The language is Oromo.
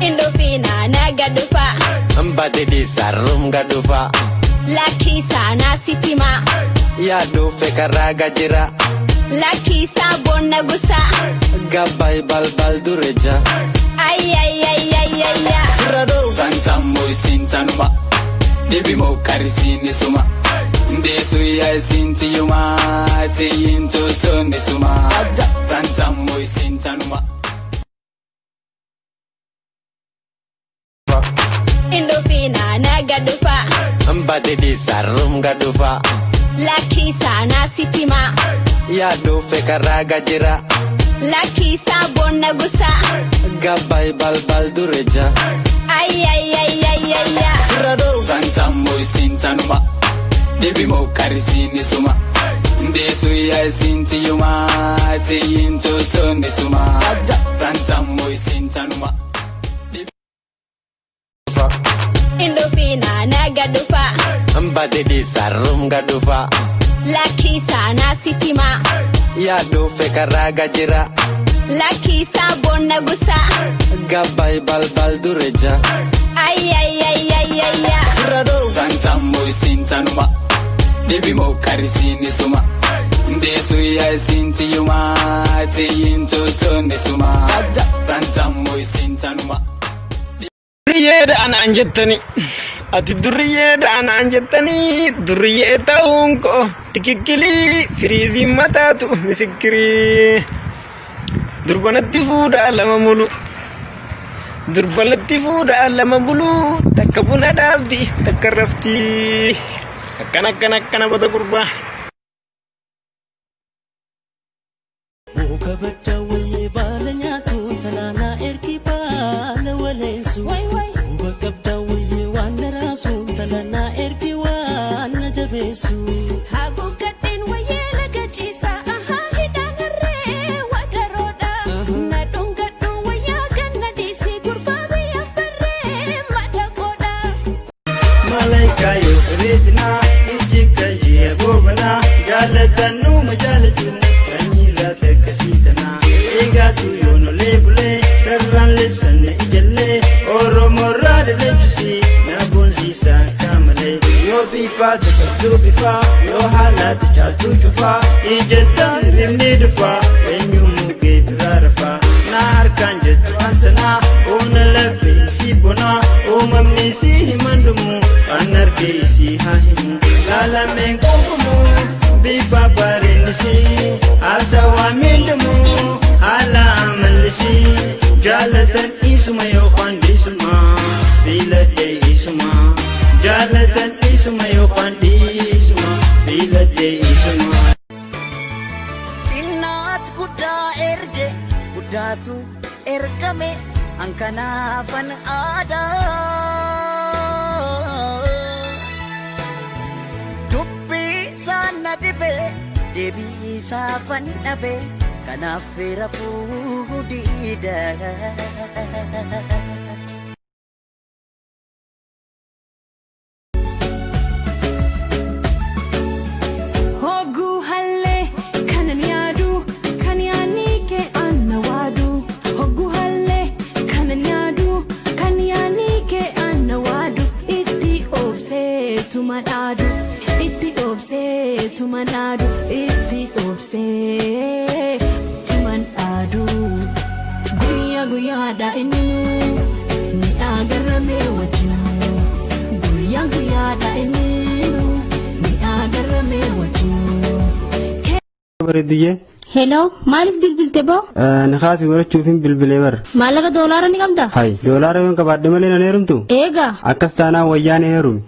Indufina naga dhufa. Mbadidi sarrum gadufa. Lakkisa na sitima. Yaa dhufe karaa gajira. Lakkisa bonna gusa. Gabbay balbal dureja. Ayyayyayyayya. Firradoo. Tantammo isin tanuma dhibimo karisiin isuma ndeessu yaa isin tiyyuma tiyyiin toltoon isuma tantammo isin tanuma. Indufina naga dhufa. Mbadidi sarrum gadufa. Lakkisa na sitima. Yaa dhufe karaa gajira. Lakkisa bonna gusa. Gabbay balbal dureja. Ayyayyayyayya. Firradoo. Tantammo isin tanuma dhibimo karisiin isuma ndeessu yaa isin tiyyuma tiyyiin toltoon isuma tantammo isin tanuma. Indufina naga dhufa. Mbadidi sarrum gadufa. Lakkisa na sitima. Yaa dhufe karaa gajira. Lakkisa bonna gusa. Gabbay balbal dureja. Ayyayyayyayya. Firradoo. Tantammo isin tanuma dhibimo karisiin isuma ndeessu yaa isin tiyyuma tiyyiin toltoon isuma tantammo isin tanuma. Duriyyeedha anaan jettanii ati duriyyeedha anaan jettanii duriyyee ta'uun koo tikikkilii firiiziin mataatu misikirii durbanatti fuudhaa lama mulu durbanatti fuudhaa lama bulu takka buna dhaabdi takka rafti akkana akkana akkana bada gurbaa. Muka badda wayyee baala nyaatu talaanaa ergi baala waleessu. Muka qabda wayyee waan na raasu talaanaa ergi waan na jabeessu. Haguuggadheen wayyee laga ciisaa ahaa hidhaan harree wadaroodha. Na dhungadhu wayyaa ganna dhiisii gurbaa biyyaaf barree madaqoodha. Malaikayo redina ijikaye gobana jaalatanu majalatu kanyira takkasitana eegatu yono leebule darraan lebsanne ijalle oromorraa lelebsisi na boonsiisa kaamale yoo bifaa takabduu bifaa yoo haalaati caaltuu cufaa ijattaan ribni dhufaa eenyu mugee biraa rafaa na harkaan jettu ansanaa oona lafee si bonaa uumamni si himan dhumu kan argee si haa himu laalameen quufamu bifa bareennisi haasawaa miidhamu haala amallisi jaalatan isuma yookaan dhiisuma filadhee isuma jaalatan isuma yookaan dhiisuma filadhee isuma. Xinnaat guddaa erge guddaatu ergame an kanaafan aadaa. Dubbii isaan na dhibe deebii isaafan dhabe kanaaf rafuu diida. Hogguu hallee kanan yaadu kan yaadni kee anna waadu. Hogguu hallee kanan yaadu kan yaadni kee anna waadu. Itti obseetuma dhaadu itti obseetuma dhaadu itti obseetuma dhaadu. Guyyaa guyyaadha inni ni agarramee wajjin. Guyyaa guyyaadha inni ni agarramee wajjin. Bareedduyyee. Hello, maaliif bilbilte boo? Nikaasi godhachuufin bilbilee bara. Maallaqa doolaara ni qabdaa? Hay, doolaara yoon qabaadhe malee nan heerumtu? Eegaa. Akkas taanaan wayyaan heerumi.